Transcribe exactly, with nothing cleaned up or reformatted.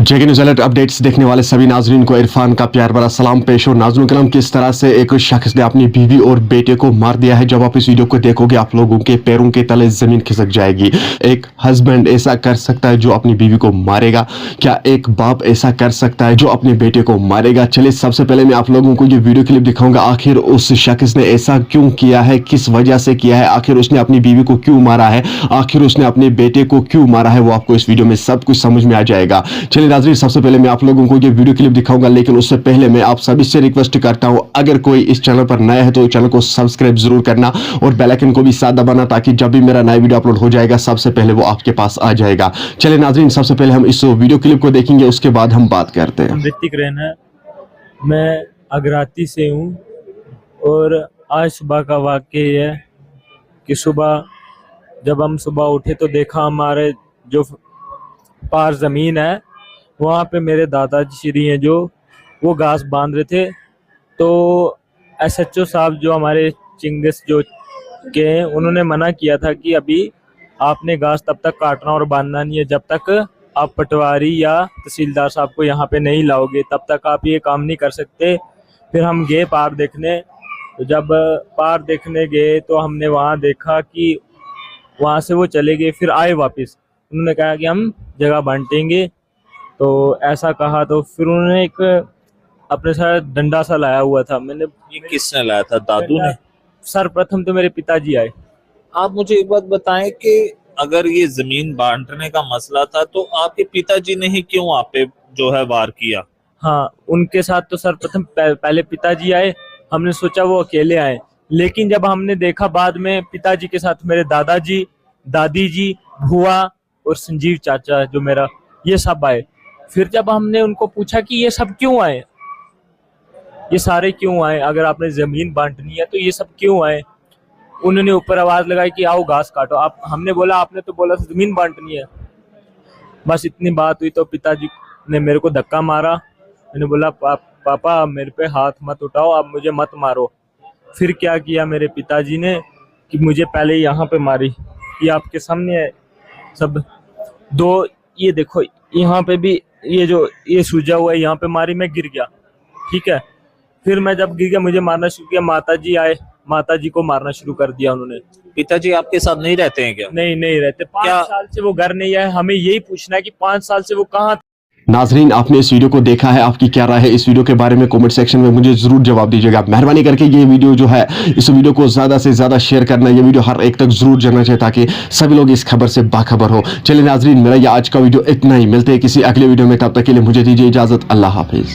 जेके news alert updates देखने वाले सभी नाजरीन को इरफान का प्यार भरा सलाम पेश हो। नाजरीन कलाम, किस तरह से एक शख्स ने अपनी बीवी और बेटे को मार दिया है, जब आप इस वीडियो को देखोगे, आप लोगों के पैरों के तले जमीन खिसक जाएगी। एक हस्बैंड ऐसा कर सकता है जो अपनी बीवी को मारेगा? क्या एक बाप ऐसा कर सकता है जो अपने बेटे को मारेगा? चलिए, सबसे पहले मैं आप लोगों को ये वीडियो क्लिप दिखाऊंगा, आखिर उस शख्स ने ऐसा क्यों किया है, किस वजह से किया है, आखिर उसने अपनी बीवी को क्यों मारा है, आखिर उसने अपने बेटे को क्यों मारा है, वो आपको इस वीडियो में सब कुछ समझ में आ जाएगा। चलिए नाजरीन, सबसे पहले मैं आप लोगों को ये वीडियो क्लिप दिखाऊंगा, लेकिन उससे पहले मैं आप सभी से रिक्वेस्ट करता हूँ, अगर कोई इस चैनल पर नया है तो चैनल को सब्सक्राइब जरूर करना और बेल आइकन को भी साथ दबाना, ताकि जब भी मेरा नया वीडियो अपलोड हो जाएगा, सबसे पहले वो आपके पास आ जाएगा। चलिए नाजरीन, सबसे पहले हम इस वीडियो क्लिप को देखेंगे, उसके बाद हम बात करते हैं। हम ऋतिक रैना, मैं अगराती से हूँ और आज सुबह का वाकया ये है कि सुबह जब हम सुबह उठे तो देखा हमारे जो पार ज़मीन है वहाँ पे मेरे दादाजी श्री हैं जो वो घास बांध रहे थे। तो एसएचओ साहब जो हमारे चिंगस जो के हैं उन्होंने मना किया था कि अभी आपने घास तब तक काटना और बांधना नहीं है जब तक आप पटवारी या तहसीलदार साहब को यहाँ पे नहीं लाओगे, तब तक आप ये काम नहीं कर सकते। फिर हम गए पार देखने। तो जब पार देखने गए तो हमने वहाँ देखा कि वहाँ से वो चले गए, फिर आए वापस। उन्होंने कहा कि हम जगह बांटेंगे। तो ऐसा कहा तो फिर उन्होंने एक अपने साथ डंडा सा लाया हुआ था। मैंने ये किसने लाया था, दादू ने? सर्वप्रथम तो मेरे पिताजी आए। आप मुझे एक बात बताएं कि अगर ये जमीन बांटने का मसला था तो आपके पिताजी ने ही क्यों आप पे जो है वार किया? हाँ, उनके साथ तो सर्वप्रथम पह- पहले पिताजी आए, हमने सोचा वो अकेले आए, लेकिन जब हमने देखा बाद में पिताजी के साथ मेरे दादाजी, दादी जी, भुआ और संजीव चाचा जो मेरा, ये सब आए। फिर जब हमने उनको पूछा कि ये सब क्यों आए, ये सारे क्यों आए, अगर आपने ज़मीन बांटनी है तो ये सब क्यों आए? उन्होंने ऊपर आवाज़ लगाई कि आओ घास काटो। आप, हमने बोला आपने तो बोला था ज़मीन बांटनी है। बस इतनी बात हुई तो पिताजी ने मेरे को धक्का मारा। मैंने बोला पा, पापा मेरे पे हाथ मत उठाओ, आप मुझे मत मारो। फिर क्या किया मेरे पिताजी ने कि मुझे पहले यहाँ पे मारी, ये आपके सामने है सब। दो, ये देखो यहाँ पे भी ये जो ये सूजा हुआ है, यहाँ पे मारी, मैं गिर गया। ठीक है, फिर मैं जब गिर गया मुझे मारना शुरू किया, माता जी आए, माता जी को मारना शुरू कर दिया उन्होंने। पिताजी आपके साथ नहीं रहते हैं क्या? नहीं, नहीं रहते। पाँच क्या- साल से वो घर नहीं आए। हमें यही पूछना है कि पाँच साल से वो कहाँ नाजरीन, आपने इस वीडियो को देखा है, आपकी क्या राय है इस वीडियो के बारे में? कमेंट सेक्शन में मुझे जरूर जवाब दीजिएगा। मेहरबानी करके ये वीडियो जो है, इस वीडियो को ज्यादा से ज्यादा शेयर करना, ये वीडियो हर एक तक जरूर जाना चाहिए, ताकि सभी लोग इस खबर से बाखबर हो। चलिए नाजरीन, मेरा ये आज का वीडियो इतना ही। मिलते हैं किसी अगले वीडियो में, तब तक के लिए मुझे दीजिए इजाजत। अल्लाह हाफिज।